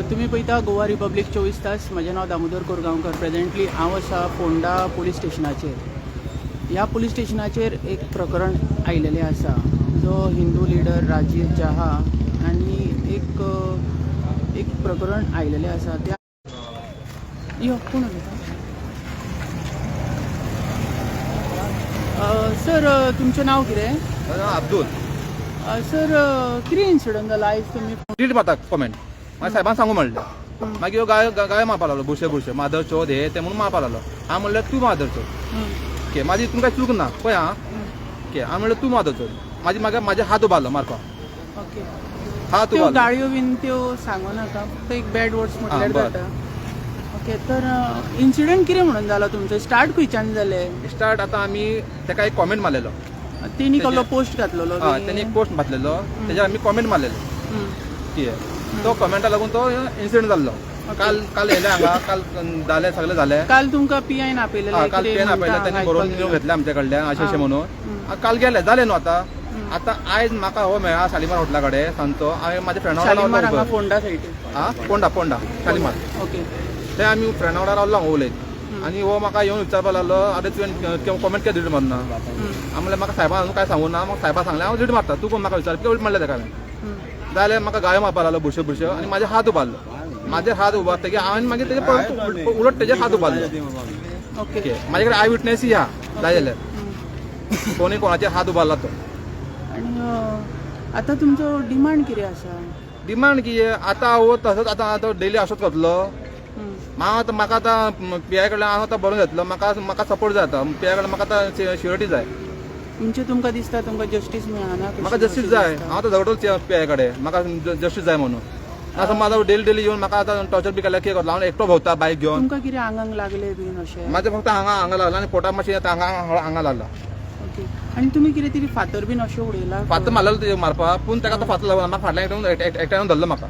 तुमी पळयता गोवा रिपब्लीक 24 तास. म्हजें नांव दामोदर कोरगांवकर. प्रेजेंटली हांव आसा फोंडा पुलीस स्टेशनाचेर. ह्या पुलीस स्टेशनाचेर एक प्रकरण आयलेलें आसा, जो हिंदू लिडर राजीव जहा आनी एक एक प्रकरण आयलेलें आसा. त्या यो, कोण उलयता सर? तुमचें नांव कितें? अब्दुल. सर, कितें इन्सिडंट जाला आयज तुमी? डिलीट मारता कमेंट. मागीर साहेबान सांगू म्हणलें. मागीर ह्यो गायो गायो मारपा लागलो, बुरशे बुरशे, मादर चोद हे ते म्हणून मारपा लागलो. हांव म्हणलें, तूं मादर चोद. ओके, म्हाजी हितून काय चूक ना पळय. आं, ओके, हांव म्हणलें तूं मादर चोद. म्हाजी मागीर म्हाजे हात उबारलो मारपाक. हात त्यो उबारलो. गाळयो बीन त्यो सांगू नाका, फक्त एक बॅड वर्ड्स म्हटल्यार जाता. ओके, तर इन्सिडंट कितें म्हणून जालो तुमचो? स्टार्ट खंयच्यान जालें? स्टार्ट आतां आमी तेका एक कॉमेंट मारलेलो. तेणी कसलो पोस्ट घातलेलो? हय, तेणी एक पोस्ट घातलेलो, तेजेर आमी कॉमेंट मारलेलो. कितें तो कॉमेंटा लागून तो इन्सिडंट जाल्लो. काल काल येयले हांगा, काल जालें सगळें जालें. काल तुमकां पीआयन आपयलेलें? हय, काल कितें पेन म्हणटा आपयलें त्यांनी, बरोवन आयकपाक घेवन घेतलें आमच्या कडल्यान अशें अशें म्हणून. काल गेले, जालें न्हू. आतां आतां आयज म्हाका हो मेळ्ळा शालिमार हॉटेला कडेन सांजचो. हांवें म्हाज्या फ्रेंडा वांगडा शालिमार रावलो. हांगा फोंडा सायडीन? आं, पोंडा, पोंडा शालिमार. ते आमी फ्रेंडा वांगडा रावलो हांगा उलयत आनी हो म्हाका येवन विचारपाक लागलो, अरे तुवें कॉमेंट कित्याक डिलीट मारना? हांव म्हणलें, म्हाका साहेबान अजून काय सांगू ना. म्हाका साहेबा सांगलें, हांव डिलीट मारता, तूं कोण म्हाका विचार कितें म्हणलें तेका हांवें. जाल्यार म्हाका गायो मारपाक लागलो बुरश्यो बुरश्यो आनी म्हाजे हात उबारलो. म्हाजे हात उबारतकीर हांवें मागीर तेजे परत उलट तेजे हात उबारलो. ओके, म्हाजे कडेन I विटनेसूय आहा, जाय जाल्यार कोणी कोणाचेर हात उबारला तो. आनी आतां तुमचो डिमांड कितें आसा? डिमांड कितें आतां? हो तसोच आतां आतां डेली असोच करतलो. हांव आतां म्हाका आतां पीआय कडल्यान हांव आतां बरोवन घेतलो. म्हाका म्हाका सपोर्ट जाय आतां पीआय कडल्यान. म्हाका आतां श्युरिटी जाय. म्हणजे तुमकां दिसता तुमकां जस्टीस मेळना? म्हाका जस्टीस जाय. हांव आतां झगडलो पीआय कडेन, म्हाका जस्टीस जाय म्हणून. ना समज आतां डेली डेली येवन म्हाका आतां टॉर्चर बी केल्यार कितें करतलो? हांव एकटो भोंवता बायक घेवन. तुमकां कितें आंगांक लागलें बीन अशें? म्हाजें फक्त हांगा हांगा लागला आनी पोटाक मातशें आतां हांगा हांगा लागला. ओके, आनी तुमी कितें तरी फातर बीन अशें उडयला? फातर मारलेलो तेजेर मारपाक, पूण ताका तो फातर लागला. म्हाका फाटल्यान एकट्यान येवन धरलो म्हाका.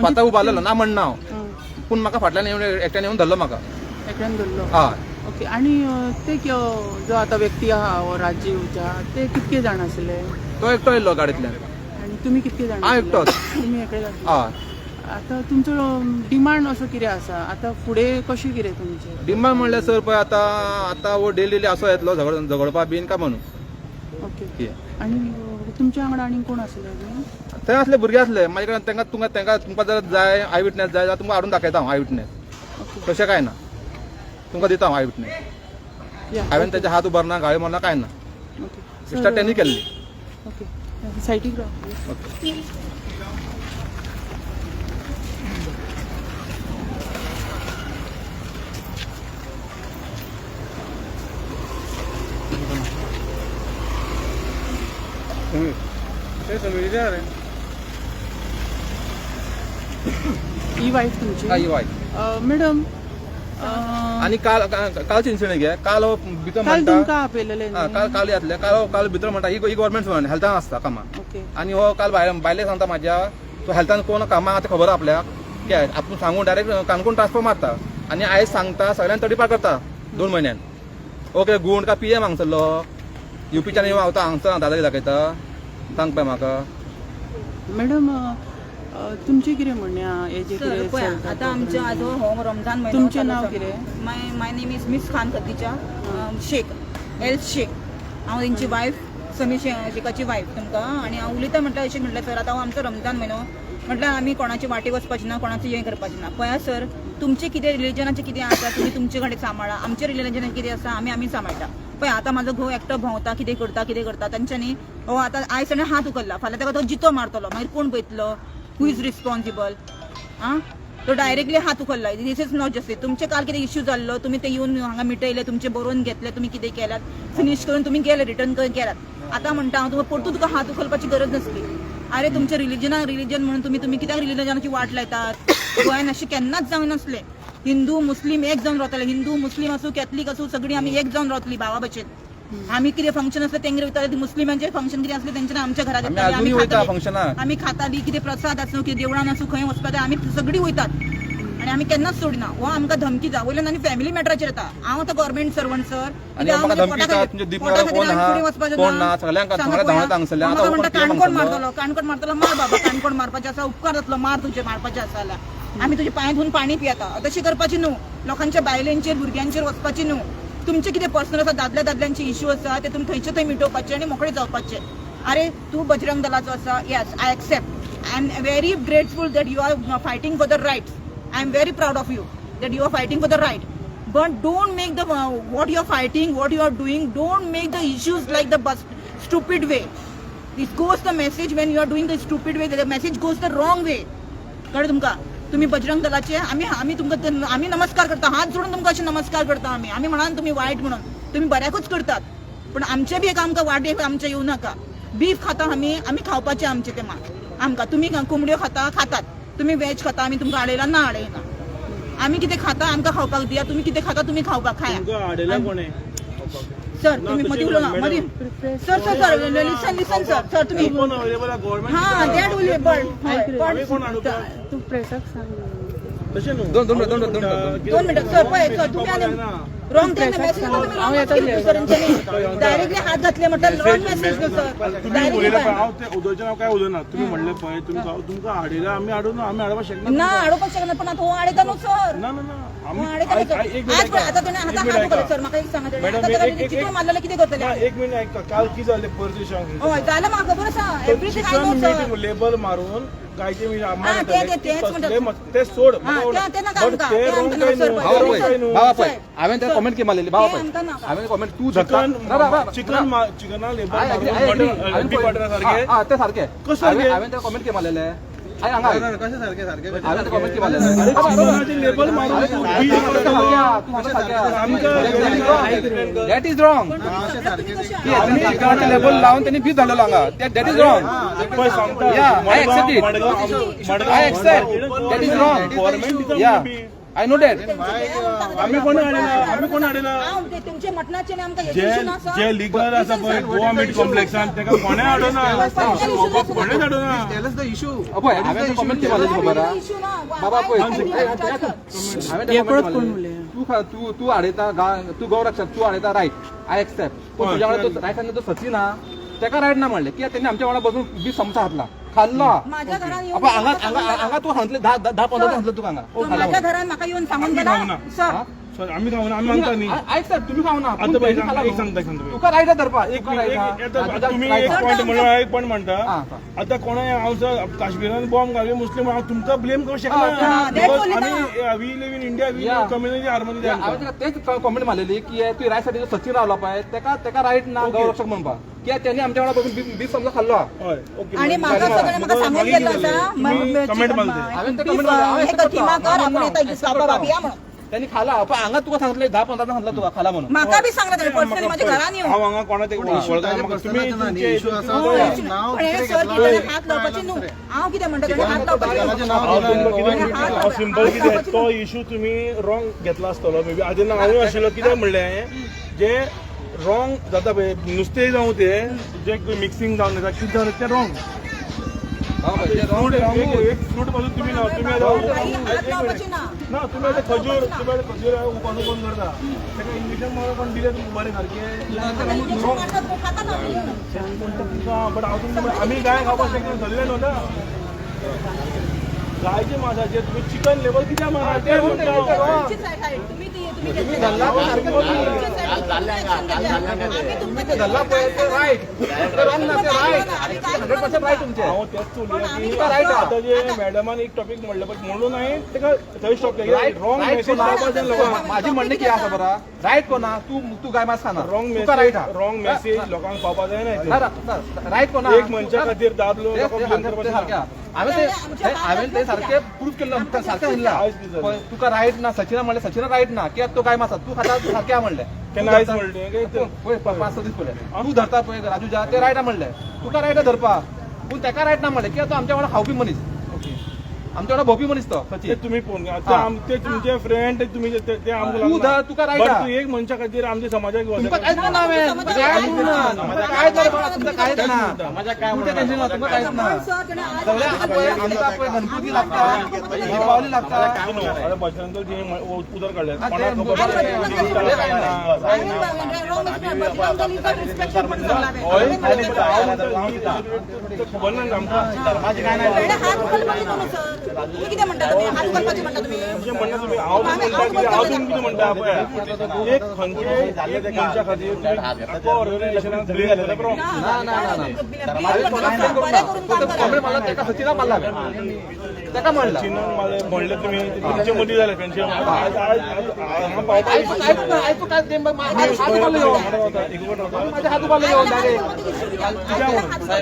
फातर उबारलेलो ना म्हणना हांव, पूण म्हाका फाटल्यान येवन एकट्यान येवन धरलो म्हाका. एकट्यान धरलो? हय. ओके, आनी ते जो आतां व्यक्ती आहा हो राजीव झा, ते कितके जाण आसले? तो एकटो येयल्लो गाडयेंतल्यान. आनी तुमी कितके जाण हांव आसले? एकटोच. तुमी एकटे आसले? हय. आतां तुमचो डिमांड असो कितें आसा? आतां फुडें कशें कितें तुमचें? डिमांड म्हणल्यार सर पळय, आतां आतां हो डेली डेली असो येतलो झगड झगडपा बीन काय म्हणून. कितें. आनी तुमच्या वांगडा आनी कोण आसले बीन? थंय आसले भुरगे आसले म्हाजे कडेन. तांकां तुमकां तांकां तुमकां जर जाय, I witness जाय जाल्यार तुमकां हाडून दाखयता हांव I witness. तशें कांय ना, तुमकां दिता हांव I witness. हांवें तेजे हात उबारना, गाळी मारना, कांय ना. स्टार्ट तेणी केल्ली. ओके, सायटीक राव. ओके. ही वायफ तुमची? ही वायफ. मॅडम. आनी काल कालचे इन्सिडंट घे. काल हो भितर काल म्हणटा तुमकां आपयलेलें? हा, काल काल येतले. काल काल भितर म्हणटा, ही गव्हर्मेंट सर्वंट, हेल्थान आसता कामाक. आनी हो काल भायर बायले सांगता म्हाज्या, तो हेल्थान कोण कामाक आतां खबर आपल्याक काय आपूण सांगून डायरेक्ट काणकोण ट्रान्सफर मारता आनी आयज सांगता सगळ्यांक तडीपार करता 2 म्हयन्यान. ओके, गुंड का पीएम हांगसरलो युपीच्यान येवन हांव हांगसर दादागिरी दाखयता, सांग पळय म्हाका. मॅडम, तुमचें कितें म्हणणें आहा हेजें? सर कितें पळया चलता आतां आमच्या प्रकरण? आज हो रमजान म्हयनो तुमचें चालू नांव आसा. कितें? My name is Miss Khan Khadija Shaikh, L Shaikh. हांव तेंची वायफ, समी शेखाची वायफ तुमकां. आनी हांव उलयता म्हटल्यार अशें म्हटल्यार सर, आतां हो आमचो रमजान म्हयनो म्हटल्यार आमी कोणाचे वाटेक वचपाचें ना, कोणाचें हें करपाचें ना. पळया सर, तुमचें कितें रिलिजनाचें कितें आसा तुमी तुमचे कडेन सांबाळा, आमच्या रिलिजनाचें कितें आसा आमी आमी सांबाळटा. पळय आतां म्हाजो घोव एकटो भोंवता, कितें करता कितें करता तांच्यांनी. हो आतां आयज ताणें हात उखल्ला, फाल्यां ताका तो जितो मारतलो, मागीर कोण पळयतलो? Who is responsible? आं, तो डायरेक्टली हात उखल्ला. This is not justice. तुमचे काल कितें इश्यू जाल्लो, तुमी ते येवन हांगा मिटयले, तुमचे बरोवन घेतले, तुमी कितें केल्यात फिनीश करून तुमी गेले, रिटर्न केलात. आतां म्हणटा हांव तुका परतून तुका हात उखलपाची गरज नासली. अरे, तुमच्या रिलिजनाक रिलिजन म्हणून तुमी तुमी कित्याक रिलिजनाची वाट लायतात? गोंयान अशें केन्नाच जावंक नासलें. हिंदू मुस्लीम एक जावन रावताले. हिंदू मुस्लीम आसूं, कॅथलीक आसूं, सगळीं आमी एक जावन रावतली भावा भशेन. आमी कितें फंक्शन आसलें तेंगेर वयताले, मुस्लिमांचें फंक्शन कितें आसलें तेंच्यानी आमच्या घरात आमी येताले. अजुनूय वयता खाताली. फंक्शनाक. आमी खाताली. कितें प्रसाद आसूं, कितें देवळान आसूं, खंय वचपाक जाय आमी सगळीं वयतात. आनी आमी केन्नाच सोडिना. हो आमकां धमकी दिता वयल्यान आनी फॅमिली मॅटराचेर येता. हांव आतां गव्हर्मेंट सर्वंट सर. आनी म्हाका धमकी दिता, तुमचे दीप कोण आहा, कोण ना, सगळ्यांक सगळ्या धांवडायता हांगसरल्यान. आतां म्हाका म्हणटा कितें काणकोण हांगसरलो? मारतलो, काणकोण मारतलो. मार बाबा, काणकोण मारपाचें आसा, उपकार जातलो, मार तुजे मारपाचें आसा जाल्यार. आमी तुजे पांय धुवन पाणी पियेता. तशें करपाचें न्हू, लोकांच्या बायलेंचेर भुरग्यांचेर वचपाचें न्हू. तुमचें कितें पर्सनल आसा, दादल्या दादल्यांचे इश्यू आसा, ते तुमी थंयचे थंय मिटोवपाचे आनी मोकळे जावपाचे. अरे तूं बजरंग दलाचो आसा, yes, I accept. I am very grateful that you are fighting for the rights. I am very proud of you that you are fighting for the right, but don't make the what you are fighting, what you are doing, don't make the issues like the bus stupid way. This goes the message. When you are doing the stupid way, the message goes the wrong way. कळ्ळें तुमकां? तुम्ही बजरंग दलाचे, आमी आमी तुमकां आमी नमस्कार करता, हात जोडून तुमकां अशें नमस्कार करता आमी. आमी म्हणान तुमी वायट म्हणून, तुमी बऱ्याकूच करतात, पण आमचे बी एक आमकां वाटेक आमचे येवं नाका. बीफ खाता आमी, आमी खावपाचें आमचें तें मा आमकां. तुमी कोंबड्यो खाता, खातात तुमी. वेज खाता, आमी तुमकां आडयला ना, आडयना. आमी कितें खाता आमकां खावपाक दिया, तुमी कितें खाता तुमी खावपाक खाया. तुमकां हाडयला कोणें? सर, तुम्ही मदीं उलोवना मदीं. Sir, sir, sir, listen, listen, sir, sir, तुम्ही कोण अवेलेबल आहा गव्हर्मेंट? हा, that will पण आमी कोण हाडूं? तूं प्रेसाक सांग. तशें न्हू. दोन- दोन मिनटं, दोन मिनटं, दोन मिनटं. 2 मिनटं सर. पळय सर, तुम्ही आनी रॉंग ते मेसेज, तुम्ही रॉंग सर, डायरेक्टली हात घातले म्हटल्यार रॉंग मेसेज न्हू सर. तुम्ही उलयले पळय, डायरेक्टली हांव ते उदयचें हांव काय उलयना. तुमी म्हणलें पळय, तुमकां तुमकां हाडयला आमी हाडूं ना, आमी हाडपाक शकना. ना, हाडोवपाक शकना, पण आतां हो आडयता न्हू सर. ना ना ना, हो आमी आडयता न्हू सर. एक मिनिट आज पळय ऐका. आतां तेणें एक हाता मिनिट हात उखल्ले ऐका. सर, म्हाका एक सांगा, तेणें मॅडम, आतां ताका एक- एक- चितून मारलेलें कितें करतलें? ना, एक मिनिट ऐका. काल कितें जालें परत दिसांक? हय, जालें, म्हाका खबर आसा, everything I know chicken sir. Meat label मारून गायचे मीठ हा, ते- ते- तेच म्हणटा. ते सोड. हा, ते- ते नाका बट आमकां, ते ते wrong आमकां काय नाका, सर, न्हू, भावा ते wrong पळय, काय न्हू. भावा पळय, साहेब, हांवें त्या कॉमेंट की मारलेली भावा ते पळय, आमकां नाका. हांवें कॉमेंट तूं धरता चिकन ना, ना, ना, चिकन चिकना लेबल I agree, I मारून agree. मटन हांवें बीफ पळय- बटर सारखे. हा, हा, ते सारखे. कसं सारखे? हांवें त्या कॉमेंट की मारलेले. I हांगा आय. हांवें ते कॉमेंट की मारलेले. अरे चिकनाचे लेबल मारून तूं बीफ सांगता सारकें आहा, तूं सांगता सारकें आहा. आमकां That is wrong. पण तुम्ही सगळ्यात तुम्ही कशे आहात? आमी चिकनाचें लेबल लावन त्यांनी बीफ धाडलेलो हांगा. That is wrong. पळय सांगता. Yeah, I accept it. Madgaon I accept. That is wrong. Government दिता Yeah. Beef. I know that. आमी कोण हाडयला? आमी कोण हाडयला? हांव ते तुमचे मटणाचे आनी आमकां जे हेजे इशू ना सर. जे लिगल आसा पळय गोवा मीट कॉम्प्लेक्सान, तेका कोणें हाडना, कोणेंच हाडना. पळय, हांवें ते कॉमेंट की मारलेली खबर आहा. इशू ना. बाबा पळय, सर. हांवें हे ते परत comment कोण मारलेले. उलयता? तूं तूं तूं हाडयता तूं गौरक्षक, तूं हाडयता, रायट, I accept. पूण तुज्या वांगडा तो रायट सांगता तो सचिन आहा, तेका रायट ना म्हणलें कित्याक तेणी आमच्या वांगडा बसून बीफ समोसा घातला, खाल्लो. माझ्या घरात येऊन आपण हांगा हांगा हांगा तूं सांगतले 10 10 15 सांगतले तुका हांगा. तो माझ्या घरात म्हाका येऊन सांगून आमी गेला खावना. सर. सर, आमी खावना, आमी मानता न्ही. आयक सर, तुम्ही खावना. आतां पळय एक सांगता, एक सांगता. तुका रायट धरपा. एक तुका मिनिट, रायट एक- आहा. आता तुझ्या तुम्ही right एक आहा. पॉईंट म्हणून एक पॉईंट म्हणटा. हा, हा. आता कोणाय हांव सर काश्मीरान बॉम्ब घालून मुस्लिम, हांव तुमकां ब्लेम करूंक हा, शकना that's because only आमी we live in India, we Yeah. Community harmony. हांवें ताका तेच कॉमेंट मारलेली की हे तूं रायट सायडीन सचिन रावला पळय, तेका तेका रायट ना गौरक्षक म्हणपाक कित्याक तेणी आमच्या वांगडा बसून बीफ समजा खाल्लो आहा. हय, ओके. आणि म्हाका सगळें म्हाका सांगून गेल्लो आसा. कमेंट मारले. हांवें ते comment मारले. हांवें हे accept किमा करता. कर, आपूण येता accept बाबा करता. बाबी या म्हणून. त्यांनी खाला, पण हांगा तुका सांगतले 10 15 सांगतलं तुका खाला म्हणून. म्हाका बी सांगला तेणें पर्सनली माझ्या घरान येवन. हांव हांगा कोणा ते तुम्ही तुमचे पण हे सर कितें हात लावपाचे न्हू. हांव कितें म्हणटा, तेणें हात लावपाचे न्हू. हांव तुमकां कितें हात हांव सिंपल हात कितें लावपाचे तो इशू तुमी रॉंग घेतला आसतलो मे बी. आदी ना हांवूय आशिल्लो. कितें म्हणलें जे रॉंग जाता पळय, नुस्तें जावं तें जे मिक्सिंग जावन येता, कितें जावन तें रॉंग. फ्रूट एक फ्रूट पासून तुम्ही ना तुम्ही आतां बाई, हात लावपाचे ना. ना तुम्ही आतां खजूर, तुम्ही आतां खजूर उपान उपान करता, ताका इंजेक्शन मारून कोण दिलें तुमकां बरें सारकें. आता इंजेक्शन मारतात तो खाता ना आमी. बट हांव तुमकां आमी गाय खावपाक शकना, धरलें न्हू आतां गायचे मासाचे तुम्ही चिकन लेवल कित्याक मारता तें म्हणटा हांव. तुमची सायड आहे. तुम्ही ती तुम्ही घेतली. तुमची सायड, तुम्ही action घेतली. आम्ही तुमकां धरला पळय ते रायट, ते रॉंग ना, ते रायट, 100% रायट तुमचे. हांव तेच उलयला की तुका right आहा. आतां जे मॅडमान एक टॉपीक म्हणलें पळय म्हणून हांवें ताका थंय स्टॉप केलें. रायट रॉंग रायट मॅसेज कोणा पावपाक जाय लोकांक. माझी म्हणणें कितें आसा बरा, रायट कोणा? तूं तूं गाय मांस खाना, रॉंग तुका रायट आहा. मॅसेज, रॉंग मॅसेज लोकांक पावपाक जायना. रायट कोणा? एक मनशा खातीर दादलो ते- लोकांक ते blame सारकें- करपाचें ते ना. सारकें आहा. हांवें ते सारकें प्रूफ केल्लो, सारकें आयज कितें म्हणलां तुका रायट ना. सचिना म्हणलें, सचिना रायट ना कित्याक तो गाय मांस तूं खाता, सारकें आहा म्हणलें. केन्ना आयज म्हणलें? काय ते- पळय 5-6 दीस पयले तूं धरता पळय राजू जा, ते रायट म्हणलें, तुका रायट धरपा, पूण तेका रायट ना म्हणलें कित्याक तो आमच्या वांगडा खावपी मनीस. ओके. आमच्या वांगडा भोंवपी मनीस तो ते सचिन. तुम्ही फोन ते ते तुमचे फ्रेंड ते तुम्ही ते ते आमकां तूं लागना. धर, तुका right But हा. तूं एक मनशा खातीर आमच्या समाजाक तुमकां कांयच ना हांवें, तुमकां कांयच ना, तुमकां कांयच ना रे बाबा, तुमकां कांयच ना. तुमचें टेन्शन ना, तुमकां कांयच ना. सर, तेणें आज सगळ्या पळय आमकां पळय गणपती लागता, दिपावली लागता. आता बजरंग दल तिने उदर काढले हा, ते कोणाक खबर बरोबर ना. आहे. रिस्पेक्ट म्हणून सांगला हय, हांवें. पण हांव म्हणटा, ते खबर ना आमकां. तेणें हात उखलपाचे न्हू सर, तुम्ही कितें म्हणटा? तुमी हात उखलपाचे म्हणटा तुमी? तुमचें म्हणणें तुमी, हांव तुमी म्हणटा कितें, हांव तुमी कितें म्हणटा पळय, एक खंयचे एक मनशा खातीर तुमी आख्खो ऑर्गनायझेशनाक ब्लेम करप wrong. ना, ना, ना, ना. बरें करून काम करा. कॉम्प्लेन मारला तेका, सचिनाक मारला हांवें, तेका मारला. चिन्हान मारलें म्हणलें तुमी, ते तुमचे मदीं जालें फ्रेंडशीप. आज आज आज हांगा पावपाक आयकू आयकू ना, आयकू काय ते, माझे हात उबारले येवन, माझे हात उबारले येवन डायरेक्ट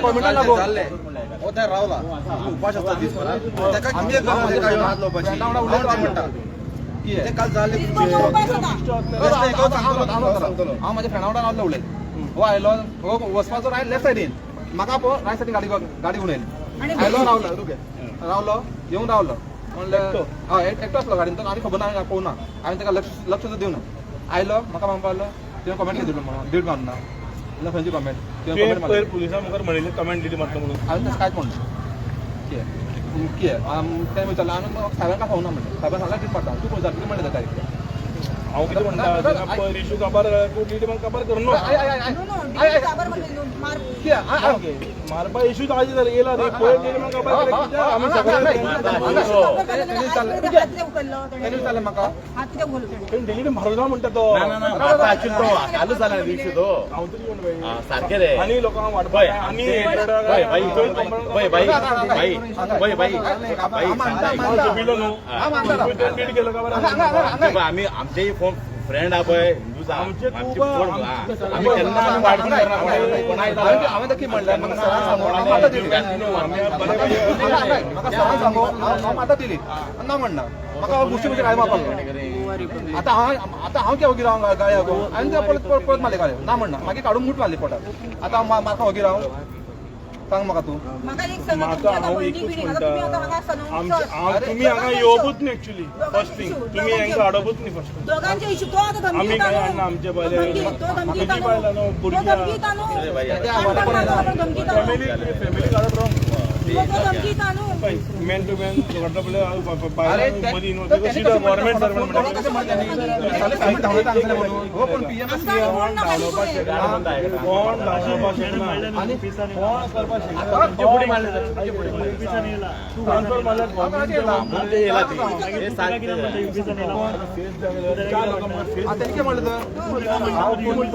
कॉमेंटा लागून. हो, थंय रावला, उपास आसता दिसभर, ताका कितें गरज आहे काय हात लावपाची? फ्रेंडा वांगडा उलयतो हांव म्हणटा कितें? ते काल जालें तुमचें. सांगतलो. हांव म्हाज्या फ्रेंडा वांगडा रावलो उलयत. हो आयलो, हो वचपाचो रायट लेफ्ट सायडीन, म्हाका पळय रायट सायडीन गाडी गाडी घेवन येयली. आयलो, रावलो, रुके रावलो, येवन रावलो. म्हणलें हय, एकटो आसलो गाडीन तो, आनी खबर ना, हांवें पळोवना, हांवें ताका लक्ष लक्ष सुद्दां दिवना. आयलो, म्हाका म्हणपाक लागलो तुवें कॉमेंट कितें दिलो म्हणून डिलीट मारना म्हणल्यार खंयची कॉमेंट तुवें? तुवें कॉमेंट पयर मारली. पुलिसां मुखार म्हणिल्लें कमेंट डिलीट मारता म्हणून. हांवें तशें कांयच म्हणना. कितें कितें तें विचारलें हांवें, सायबान काय सांगना म्हणलें. सायबान सांगला डिलीट मारता, तूं खंय कितें म्हणलें ताका इतलें? हांव कितें म्हणटा, जेन्ना पयर इशू काबार जालो, तूं डिलीट मार काबार कर न्हू. I I I no no I I काबर म्हणजे मार. कितें I I मारपा इशू आज जालो येयला रे पयर डिलीट मार काबार केलें कित्याक आमी सगळे तेणी विचारलें म्हाका. हात कित्याक उखल्लो तेणें? डिलीट मारूं ना म्हणटा तो. ना ना ना, आता ऍक्च्युली तो चालू जाला इशू तो. हांव तरी कोण बाई सारखे रे. आनी लोकांक वाडपा पळय आनी पळय बाई, पळय बाई, बाई, पळय बाई, बाई सांगता. सोपिलो न्हू, तुवें डिलीट केलो काबार. पळय, आमी आमचेय फोन फ्रेंड हा पळय, हिंदूच हा. आमचे आमचे खूब फोन हा. आमी केन्ना आमी वाट पण करना कोणाक. हांवें ताका म्हणलें, म्हाका सरान सांगू हांव माता दिली. म्हाका सरान सांगू हांव माता दिली ना म्हणना. म्हाका गोश्टी म्हणजे काय मारपाक गोवा रिपब्लीक. आता हांव आतां हांव कित्याक वगी राव गाळी गो? हांवें ते परत परत परत मारले गाळयो, ना म्हणना. मागीर काडून मूठ मारली पोटात. आतां हांव मारता वगी राव? सांग म्हाका तूं. म्हाका एक सांगा, म्हाका तुमची आतां हांव भयणी एकूच बिणी आतां तुमी आतां हांगा आसा न्हू म्हणटा, सर? आमचे तुमी हांगा येवपूच न्ही एक्चुली. फर्स्ट थिंग तुमी हांकां हाडपूच न्ही फर्स्ट. दोगांचे इशू, तो आतां धमकी आमी दिता काय न्हू. हाडना आमचे तो बायले. धमकी, तो धमकी दिता तुजी बायलां न्हू, न्हू, तो भुरगीं धमकी दिता न्हू, काणकोण मारता तो, धमकी दिता न्हू. फॅमिली फॅमिली काडप रॉंग. तो तो धमकी दिता न्हू. मॅन टू मॅन झगडटा पळय, अरे बायलां मदीं इन्वॉल्व, गव्हर्मेंट सर्वंट म्हणटा. कशें म्हणटा त्यांनी? साली धांवडयता हांगसरलें म्हणून. हो कोण पीएम? आमकां आनी कोण ना फाटीं फुडें. कोण दाखोवपाक शकना आनी कोण करपाक शकना. ट्रान्सफर मारल्यार हे सारखे. चार लोकां मुखार फेस. आतां त्यांनी कितें म्हणलें तर?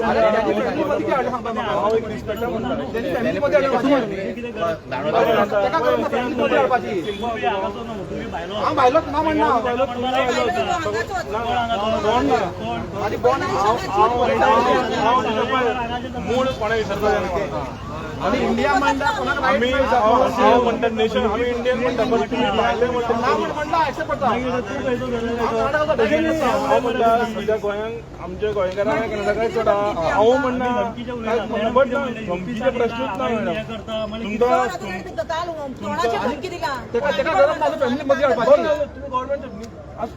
अरे त्यांनी फॅमिली मध्ये कितें हाडलें सांगता म्हाका? हांव एक रिस्पेक्टा म्हणटा. त्यांनी फॅमिली मध्ये हाडलें म्हाजी. ताका गरज ना फॅमिली मध्ये हाडपाची. हांव भायलोच ना म्हणना. भायलो तो हांगाचोच. कोण ना. म्हाजी बॉन्ड. हांव हांव मूळ कोणा विसरता जाणा. आनी इंडिया म्हणल्यार कोणाक आमी रायट ना हांव विचारपाक. हांव म्हणटा नेशन, आमी इंडियन म्हणटा, पण तुमी भायले म्हणटा. ना म्हण म्हणला एक्सेप्ट करता. हांव तशें न्ही, हांव म्हणटा सद्या गोंयांत आमच्या गोंयकारांक कर्नाटकाक चड आहा. हांव म्हणना कांयच म्हणना, बट ना धमकीचे प्रश्नूच ना मॅडम तुमकां. सर, आतां तेणें तुमकां काल तोंडाचेर धमकी दिला. तेका तेका गरज ना फॅमिली मध्ये बरं हाडपाची. जालें, तुमी गव्हर्मेंट आज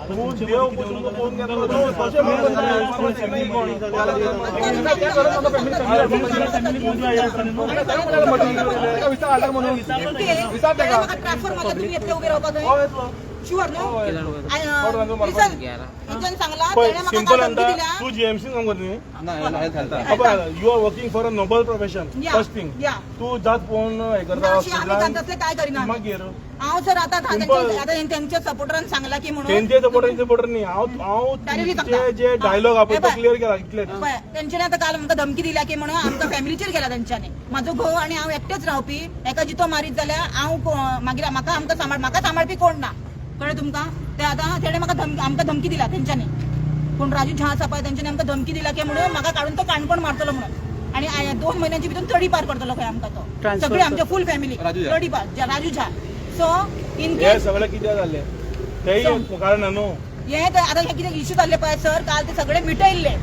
तूं देव पसून पळोवन घेतलो, तशें म्हणून कोण तेका तेका गरज ना फॅमिली फॅमिली तेका विचार हाडला म्हणून विचार तेणें तेका. म्हाका ट्रान्सफर मारला, तुमी येतले उबे रावपाक थंय? हो, येतलो. शुअर न्हू? लिसन, हेच्यान सांगला पळय, तेणें म्हाका सिंपल काल म्हणटा, धमकी दिल्या. तूं जीएमसी काम करता न्ही? ना ना, हेल्थ हेल्थ. खबर, you are working for a noble profession. Yeah, first thing, yeah. तूं जात पळोवन हें करता ना, अशी आमी हॉस्पिटलान तसलें काय करिना. मागीर हांव सर आतां Simple. आतां तेंच्या सपोर्टरान सांगला की म्हणून तेंचे सपोर्टर सपोर्टर न्ही, हांव हांव Directly तुमचे सांगता. जे डायलॉग आहा पळय हे ते पळय. क्लियर केला इतलेच. पळय, तेंच्यांनी आतां काल आमकां धमकी दिल्या की म्हणून आमकां फॅमिलीचेर गेला तेंच्यांनी. म्हाजो घोव आनी हांव एकटेच रावपी, एका जितो मारीत जाल्यार हांव मागीर म्हाका आमकां सांबाळ, म्हाका सांबाळपी कोण ना, कळ्ळें तुमकां? ते आतां तेणें म्हाका धमकी, आमकां धमकी दिल्या तेंच्यांनी. कोण राजू झा आसा पळय, तेंच्यांनी आमकां धमकी दिल्या की म्हणून म्हाका काडून तो काणकोण मारतलो म्हणून आनी 2 म्हयन्यांच्या भितर तडी पार करतलो खंय आमकां तो. Transfer सगळी आमच्या फूल फॅमिली राजू झा. तडी पार राजू झा. सो इन हे केस सगळें कित्याक जालें तेय कारण न्हू. हे तर आतां हे कितें इश्यू जाल्ले पळय सर, काल ते सगळे मिटयल्ले.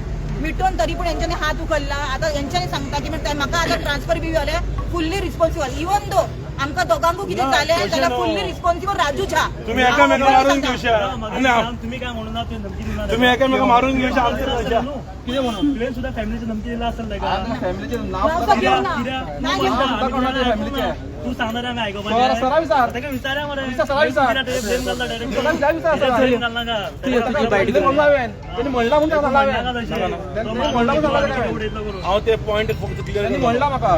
मिटोवन तरी पूण हेंच्यांनी हात उखल्ला. आतां हेंच्यांनी सांगता की म्हाका आतां ट्रान्सफर बी जाल्यार फुल्ली रिस्पॉन्सिबल, इवन दो आमकां दोगांकूय कितें ना, जालें तशें जाल्यार न्हू. फुल्ली रिस्पॉन्सिबल राजू झा. तुम्ही एकामेकांक मारून घेवशा आनी तुम्ही काय म्हणू ना, तुम्ही धमकी दिणार. तुम्ही एकामेकांक मारून घेवशा आमच्या कितें म्हणून तुवें सुद्धा फॅमिलीची धमकी दिला असेल ताका. फॅमिलीचे नाव नाव सुद्दां घेवं ना. कित्याक? नाही तू घेवं. म्हणटा, आमी कोणाच्या तुज्या फॅमिलीचे? तू सांगणार आमी सर, सरा विचार. ताका विचारया मरे. विचार, सरा विचार. ब्लेम घालता डायरेक्ट. सरा विचार, सरा. ब्लेम घालना का? तेणी म्हणलां हांवें, तेणी म्हणलां म्हूण सांगलां हांवें. तो तेणी म्हणलां म्हूण सांगलां हांवें. उडयतलो करून. हांव ते पॉयंट फक्त क्लियर तेणी म्हणलां म्हाका,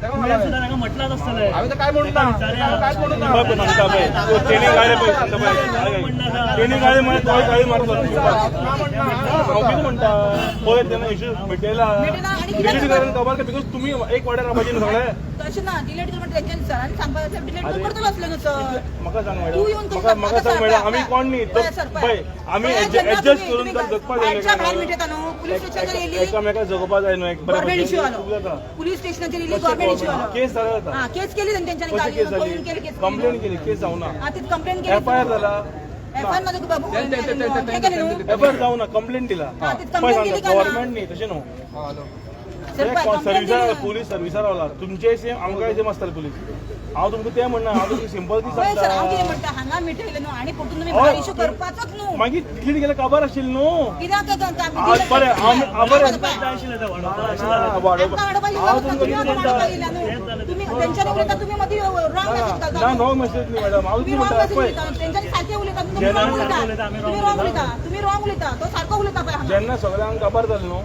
तेका म्हणलां तुवें हांवें. सुद्धा ताका म्हटलांच आसतलें. हांवें तर काय म्हणूं ना, हांवें कांयच म्हणूं ना. पळय सांगता पळय, तो तेणी गाळी पळय सांगता पळय, तेणी गाळी म्हळ्यार तोय गाळी मारता. हांव कितें म्हणटा पळय, तेन्ना इश्यू मिटयला. मिटयला आनी कितें डिलीट करून खबर, because तुमी एक वाड्यार रावपाची न्हू सगळे. तशें ना, डिलीट कर म्हणटा तेंच्यांनी सरांनी सांगपाक जाय, डिलीट करून करतलो आसलो न्हू सर. म्हाका सांग तूं मॅडम, येवन म्हाका तुका म्हाका सांग मॅडम, आमी कोण न्ही पळय सर, पळय आमी पळय, जेन्ना एडजस्ट तुमी- करून तुमी जगपाक जाय भायरच्या भायर न्हू. मिटयता न्हू, पुलीस स्टेशनाचेर येयली एकामेकाक जगोवपाक जाय न्हू एक बरें गव्हर्मेंट इश्यू भशेन. आलो, पुलीस स्टेशनाचेर येयली गव्हर्मेंट इश्यू आलो. केस जाल्या जाता. हा, केस केली तेंच्यांनी, कशी काल केस येवन जाली? केली केस. कंप्लेन केली, केस जावना. हा, ती कंप्लेन केली. एफआयआर जाला. एफआयआर मध्ये बाबू हे केलें न्हू. एफआयआर जावना, कंप्लेन दिला. हा, ती पळय कंप्लेन सांगता केली काय ना? गव्हर्मेंट न्ही तशें न्हू. सर, पळय, कंप्लेन सर्विसार केली. पुलीस सर्विसार रावला, तुमचे सेम आमकांय सेम आसतले पुलीस. हांव तुमकां तें म्हणना, हांव तुमकां सिंपल ती पळय सर, हांव कितें सांगता. म्हणटा, हांगा मिटयलें न्हू आनी परतून तुमी हय. भायर इश्यू करपाचोच न्हू. मागीर डिलीट केल्यार काबार आशिल्लें न्हू. कित्याक आज बरें, बरें. जाय आशिल्लें तें वाडोवपाक आशिल्लें. वाडोवपाक आमकां वाडोवपाक हांव येयला, तुमकां तुमी कितें आमकां म्हणटा वाडोवपाक येयला न्हू. तुमी तेंच्यांनी उलयता, तुमी मदीं रॉंग मेसेज घालता ना, न्हू. रॉंग मेसेज न्ही मॅडम, हांव तुमी कितें रॉंग म्हणटा मेसेज पळय उलयता, तेंच्यांनी सारकें उलयता, तुमी जेन्ना रॉंग उलयता, उलयता, आमी तुमी wrong wrong उलयता, तुमी रॉंग उलयता, तो सारको उलयता पळय हांगा. जेन्ना सगळ्यांक काबार जालें न्हू,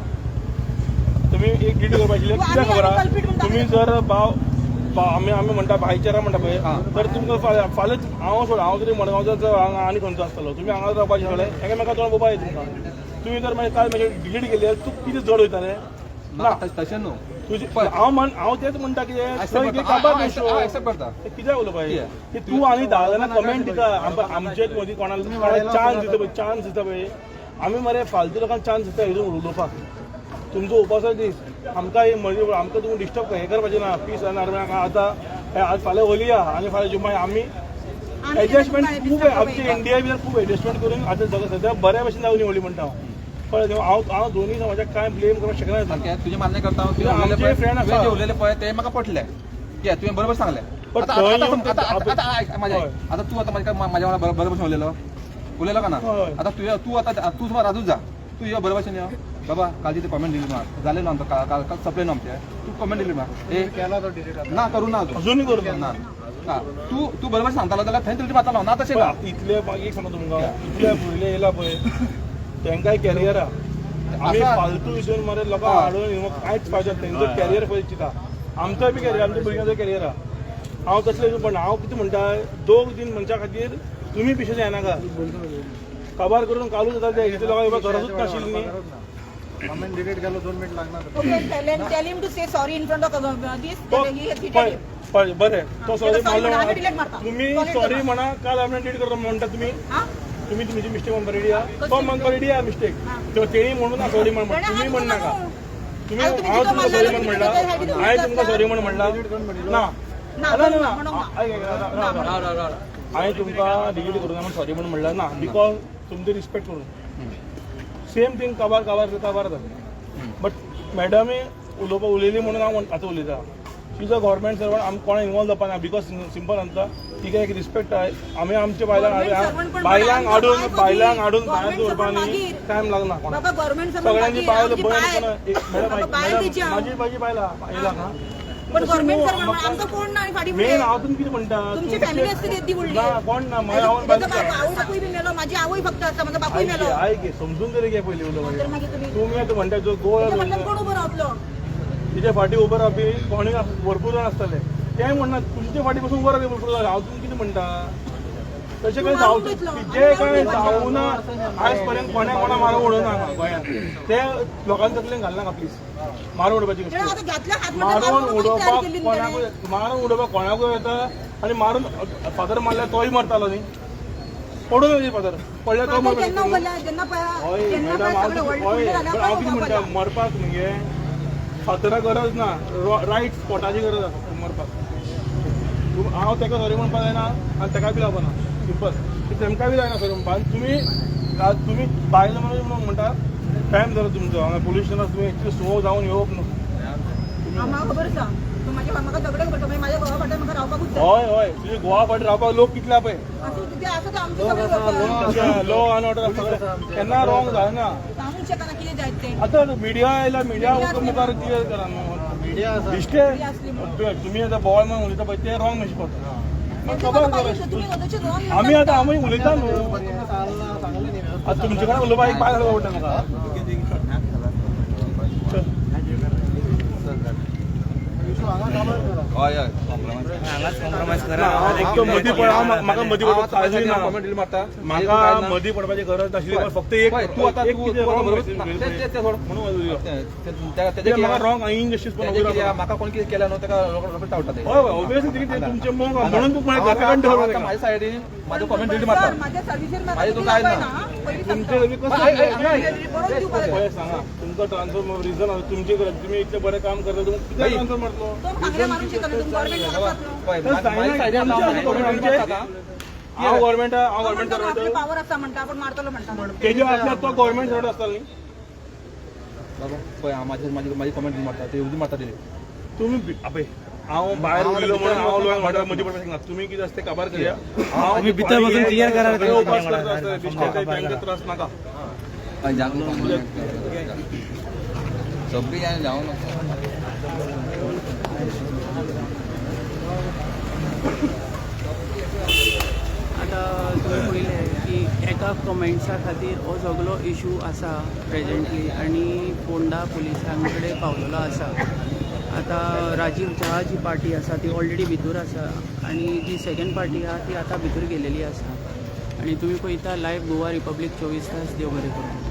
तुमी एक डिलीट करपाक आशिल्लें. तूं कित्याक आमी खबर आमी आहा, culprit म्हणटा. तुमी जर भाव आमी आमी म्हणटा भाईचारा म्हणटा पळय, तर तुमकां फाल्यां फाल्यांच हांव सोड, हांव तरी मडगांवचो हांगा आनी खंयचो आसतलो, तुमी हांगा रावपाचे सगळे एकामेका तोंड पळोवपाक जाय तुमकां. तुमी जर मागीर काल मागीर डिलीट केली जाल्यार तूं कितें जड वयतालें ना. तशें न्हू. तुजी हांव म्हण हांव तेच म्हणटा कितें थंय कितें काबार हांव एक्सेप्ट करता. ते कित्याक उलोवपाचें की तूं आनी 10 जाणां कमेंट दिता. आमचेच मदीं कोणाक कोणाक चान्स दिता पळय, चान्स दिता पळय. आमी मरे फालतू लोकांक चान्स दिता हितून उलोवपाक. तुमचो उपासो दीस, आमकां ही मदीं आमकां तुमी डिस्टर्ब हें करपाचें ना. पीस आनी आतां हे आज फाल्यां होली आहा आनी फाल्यां जुमाय. आमी आमी एडजस्टमेंट कितें खूब तुमकां आमचे इंडिया भितर खूब एडजस्टमेंट करून आतां जग सद्या बऱ्या भशेन जावन होली म्हणटा हांव. कळ्ळें न्हू? हांव हांव दोनूय समाजाक कांय ब्लेम करपाक शकना. सारकें तुजें मान्य करता हांव. तुवें आमचे उलयलें पळय, friend आसा. तुवें जें उलयलें पळय तें म्हाका पटलें. कित्याक तुवें बरोबर सांगलें. पण आतां थंय आतां येवन आतां आतां आतां आयक म्हाजें आयक. हय. आतां तूं आतां म्हाज्या म्हाज्या वांगडा बरोबर भशेन उलयलो उलयलो का ना? हय. आतां तुवें तूं आतां तूं सुमार राजूच जा, तूं यो बरोबर भशेन यो. बाबा कालची ती कॉमेंट डिलीट मार, जालें न्हू आमकां, काल काल काल सोंपलें न्हू आमचें, तूं कॉमेंट डिलीट मार. ए ना करूं ना अजून. अजूनय करूं ना. ना हा, तूं तूं बरोबर सांगतालो जाल्यार थंय डिलीट मारतालो ना, तशें ना. पळय, इतले एक सांगता तुमकां, इतले फुडले येयला पळय तेंकांय कॅरियर आहा. आमी आसा. फालतू विशय मरे लोकांक हय. हाडून न्हू कांयच फायदो ना. तेंचो कॅरियर पळय चिंता, आमचोय बी कॅरियर, आमच्या भुरग्यांचो कॅरियर आहा. हांव तसलें पण हांव कितें म्हणटा, दोग तीन मनशां खातीर तुमी पिशे जायनाका. काबार करून कालूच जाता ते इतले लोकांक गरजूच नाशिल्ली न्ही. कमेंट डिलीट केलो, 2 मिनिट लागणार. Okay, tell him to say sorry in front of this. तो he has cheated पळय him. पळय बरें, तो हा, सॉरी ताका sorry म्हणलो. म्हणा, आमी delete मारता. तुमी Solid sorry करता. म्हणा, काल आमी डिलीट करता म्हणटा तुमी. हा? तुम्ही तुमची मिस्टेक म्हणपा रेडी आहा, कसली तो म्हणपा रेडी आहा मिस्टेक. तेणी म्हणून ना सॉरी म्हण, तेणें तुमी हात म्हणनाका. न्हू. तुमी हांव तुमी हांव जितो तुमकां मारला सॉरी म्हण तुमी म्हणला, ताच्या सायडीन हांवें तुमकां उरता. सॉरी म्हण म्हणला ना. ना, ना ना म्हणूंक ना. आयक, आयक, राव, राव, राव, राव. हांवें तुमकां डिलीट करूं ना म्हण सॉरी म्हण म्हणला ना, because तुमचें रिस्पेक्ट करून. सेम थींग काबार काबार काबार जालें. बट मॅडमी उलोवपाक उलयली म्हणून हांव आतां उलयता. She is a government servant, आमी कोणा इनवॉल्व जावपा ना, because simple सांगता, तिका एक रिस्पेक्ट आहा. आमी आमच्या बायलांक Government servant पण बायलांक आमकां हाडून बाय बायलांक हाडून भायर Government दवरपा servant न्ही मागीर. टायम लागना कोणाक. बाबा गव्हर्नमेंट सर्वंट सगळ्यांची मागीर, बायल आमची भयण बायल. कोणा एक मॅडम बाबा, आयक, बायल मॅडम, तिची हांव. माझी माझी बायल आहा, येयला हा. पण गव्हर्नमेंट सर्वंट आमकां कोण ना आनी फाटीं मेन फुडें. हांव तुमकां कितें म्हणटा, तुमची फॅमिली आसता ती व्हडली. ना कोण ना, म्हाज्या आवय ताजो बायल आवय बापूय बी मेलो, माझी आवय फक्त आसा, म्हजो बापूय आयक मेलो. घे, आयक घे, समजून तरी घे पयलीं उलोवपाचें. तर मागीर तुमी तुमी आतां म्हणटा जो गोवा ताच्या फाटल्यान कोण उबो रावतलो? तिच्या फाटी उबो रावपी कोणूय भरपूर जाण आसतले. ते म्हणना तुमचे फाटी पसून उबो रावपी भरपूर जाण. हांव तुमकां कितें म्हणटा, तशें तूं कांय मारून जावं वयतलो. जे कांय जावना आयज पर्यंत कोणा कोणा मारून उडोवना हांगा गोंयांत, ते लोकांच्या तकलेन घालनाका प्लीज. मारून उडोवपाची तेणें गोश्ट आतां घातल्या हात म्हणटा मारून मारून उडोवपाची तयारी उडोवपाक केल्ली न्ही तेणें. कोणाकूय मारून उडोवपाक कोणाकूय येता. आनी मारून फातर मारल्यार तोय मरतालो न्ही, पडून वयता फातर, पडल्यार तो फातर मरता. केन्ना उगडला? जेन्ना पळय हय जेन्ना मॅडम, पळय हांव सगळें तुका व्हडलें हय जाल्यार पण हांव कितें पळय म्हणटा, उगडला. मरपाक मगे फातरा गरज ना, रायट स्पॉटाची गरज आसा मरपाक. तूं हांव ताका सॉरी म्हणपाक जायना आनी ताका बी लागना, सिंपल. तेमकां बी जायना सॉरी म्हणपाक. आनी तुमी तुमी बायल म्हणून म्हणटा टायम जालो तुमचो हांगा पोलीस स्टेशनार तुमी एक्चुअली सो जावन येवप न्हू. म्हाका खबर आसा तूं म्हाज्या म्हाका सगळें खबर आसा, म्हाज्या घोवा फाटल्यान म्हाका रावपाकूच जाय. हय हय, तुजे गोवा फाटी रावपाक लोक कितले पळय. आसूं ते आसा ते आमचे सगळे लोक. लॉ आनी ऑर्डर सगळें केन्ना रॉंग जायना. सांगूंक शकना कितें जायत तें. आतां मिडिया आयला, मिडिया मुखार क्लियर करा न्हू दिश्टे. तुमी आतां बोवाळ मारून उलयता पळय ते रॉंग मेसेज पडटा. म्हणजे म्हाका पाहिजे तुमी स्वताचे wrong आमी आतां आमी उलयता न्हू. आतां तुमचे कडेन उलोवपाक एक पांय घालपाक पडटा म्हाका. हय हय, कॉम्प्रोमायज. एकदम मदीं पड, हांव म्हाका मदीं पडपाक काळजी ना. कॉमेंट डिलीट मारता. म्हाका मदीं पडपाची गरज नाशिल्ली, पण फक्त एक पळय, तूं आतां एक तूं कितें तूं wrong बरोबर message ते- ते- ते सोड. म्हणून उलयलो. ते- ते- ते- ते तेजें म्हाका कितें रॉंग इनजस्टीस पण तेजें कितें म्हाका कोण कितें केलें न्हू ताका रोखडें तावटा ते. हय हय, ऑब्वियसली ते तुमचें मोग म्हणून तुका म्हळें घरा कडेन दवर ताका. माझ्या सायडीन म्हाजो कॉमेंट डिलीट मारता. सर, माझ्या सर्विसेर म्हाका माझे कितें तो काय ना. दाखयना, हा? पयलीं तुमचे सांगता. तरी कसं बरोच दिवपाक जाय. पळय सांगा, तुमकां ट्रान्सफर रिजन आसा तुमचे कडेन, तुमी इतलें बरें काम करता, तुमकां कित्याक बाई. ट्रान्सफर मारतलो? तो भांगरे मारूंक शकना तुमी गव्हर्मेंट आसात न्हू. पळय, तर माझ्या सायडीन आमचे हांव comment delete मारता. हांव गव्हर्मेंट, हांव तो गव्हर्मेंट म्हणटा आपले पावर आसा म्हणटा, आपूण मारतलो म्हणटा. तेजे असल्यार तो गव्हर्मेंट सर्वंट आसतालो न्ही. बाबा पळय, हांव माझी माझी माझी कॉमेंट डिलीट मारता, ते येवजून मारता डिलीट. तुमी अबे हांव भायर उरलो म्हणून हांव लोकांक म्हणटा मदीं पडपाक शकना. तुमी कितें आसा तें काबार करया. हांव भितर बसून clear करा. सगळे उपास करता आसतले, बेश्टे ते तांकां त्रास नाका. सगळी जाण जावं नको. आतां तुवें पळयलें की एका कमेंट्सा खातीर हो सगलो इशू आसा प्रेजेंटली आनी फोंडा पुलिसां कडेन पावलेलो आसा. आतां राजीव झा जी पार्टी आसा ती ऑलरेडी भितूर आसा आनी जी सेकंड पार्टी आहा ती आतां भितर गेलेली आसा. आनी तुमी पळयता लायव गोवा रिपब्लीक 24 तास. देव बरें करूं.